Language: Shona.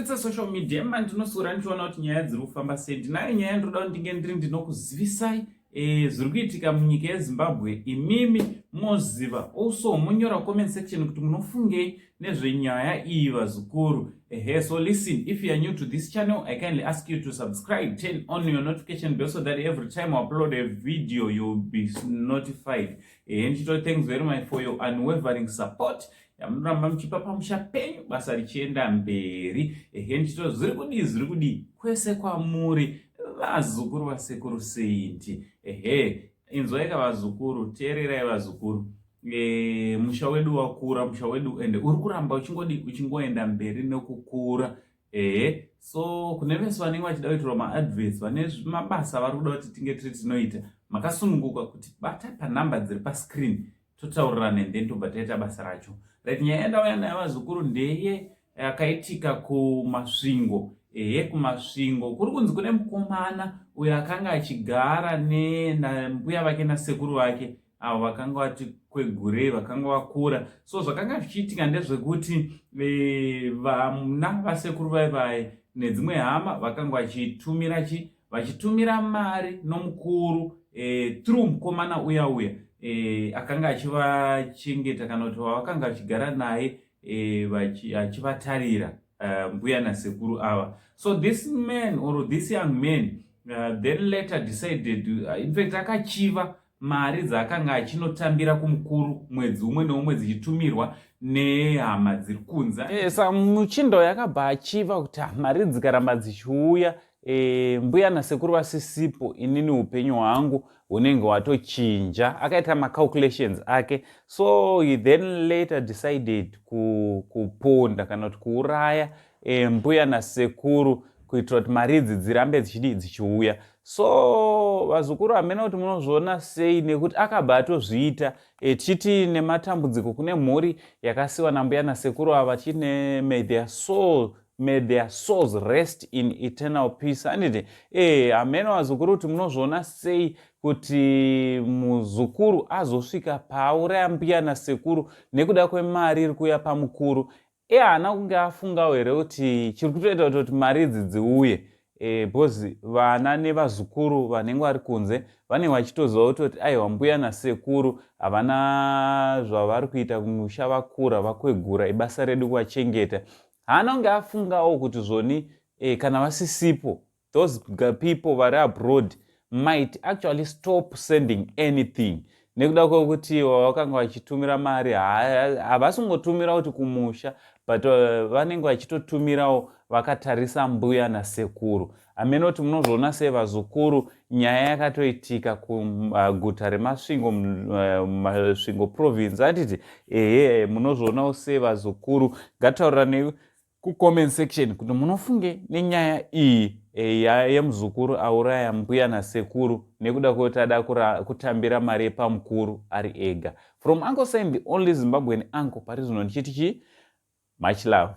Tse social media ma ndinoswera ndichiona kuti nyaya dziri kufamba sei. Ndinayo nyaya ndinoda kuti ndinge ndiri ndinokuzivisai zviri kuitika munyika yeZimbabwe. Imimi moziva also monyora comment section kuti munofungei nezvenyaya iyi, vazukuru. Ehe, so listen, if you are new to this channel, I kindly ask you to subscribe, turn on your notification bell so that every time I upload a video, you'll be notified. Ehe, ndichito thanks very much for your unwavering support yamunoramba muchipa pamusha penyu, basa richienda mberi. Ehe, ndichito zviri kudii, zviri kudii kwese kwamuri, vazukuru vaSekuru Saint? Ehe, inzwaika vazukuru, teererai vazukuru. Musha wedu wakura, musha wedu ende uri kuramba uchingodi uchingoenda mberi nekukura. Ehe, so kune vese vanenge vachida kuitirwa maadverts, vane mabasa vari kuda kuti tinge tiri tinoita, makasununguka kuti bata panhamba dziri pascreen, totaurirana and then tobva taita basa racho. Right, nyaya yandauya nayo vazukuru ndeye yakaitika kuMasvingo. Ehe, kuMasvingo kuri kunzi kune mukomana uyo akanga achigara nambuya vake nasekuru vake, avo vakanga vati kwegurei, vakanga vakura. So zvakanga zvichiitika ndezvekuti vana vasekuru vaivai nedzimwe hama vakanga vachitumira chi vachitumira mari nomukuru through mukomana uya uya akanga achivachengeta kana kuti vavakanga vachigara naye achivatarira mbuya nasekuru ava. So this man or this young man then later decided, in fact akachiva mari dzaakanga achinotambira kumukuru mwedzi umwe neumwe dzichitumirwa nehama dziri kunze. Sa muchindo yakabva achiva kuti mari dzikaramba dzichiuya, mbuya nasekuru vasisipo, inini upenyu hwangu hunenge hwatochinja. Akaita macalculations ake, so he then later decided kuponda kana kuti kuuraya mbuya nasekuru kuitira kuti mari idzi dzirambe dzichidii, dzichiuya. So vazukuru, hamena kuti munozviona sei, nekuti akabva atozviita. Tichiti nematambudziko kune mhuri yakasiwa nambuya nasekuru ava, tichiti may their souls rest in eternal peace, handiti? Hameno vazukuru kuti munozviona sei kuti muzukuru azosvika paauraya mbuya nasekuru nekuda kwemari iri kuuya pamukuru. Haana kunge afungawo here kuti chiri kutoita kuti mari idzi dziuye, because vana nevazukuru vanenge vari kunze vanenge vachitoziva kutoti aiwa, mbuya nasekuru havana zvavari kuita kumusha, vakura, vakwegura, ibasa redu kuvachengeta. Haana kunge afungawo kuti zvoni kana vasisipo, those people vari abroad might actually stop sending anything nekuda kwekuti vakanga vachitumira mari, havasingotumira kuti kumusha, but vanenge vachitotumirawo vakatarisa mbuya nasekuru. Hamene kuti munozviona sei vazukuru. Nyaya yakatoitika kuguta reMasvingo, Masvingo Province, handiti? Ehe, munozvionawo sei vazukuru? Ngataurirane kucomment section kuti munofunge nenyaya iyi yemuzukuru auraya mbuya nasekuru nekuda kwekuti ada kutambira mari yepamukuru ari ega. From Uncle Sam, the only Zimbabwean uncle pari zvino, ndichiti chi much love.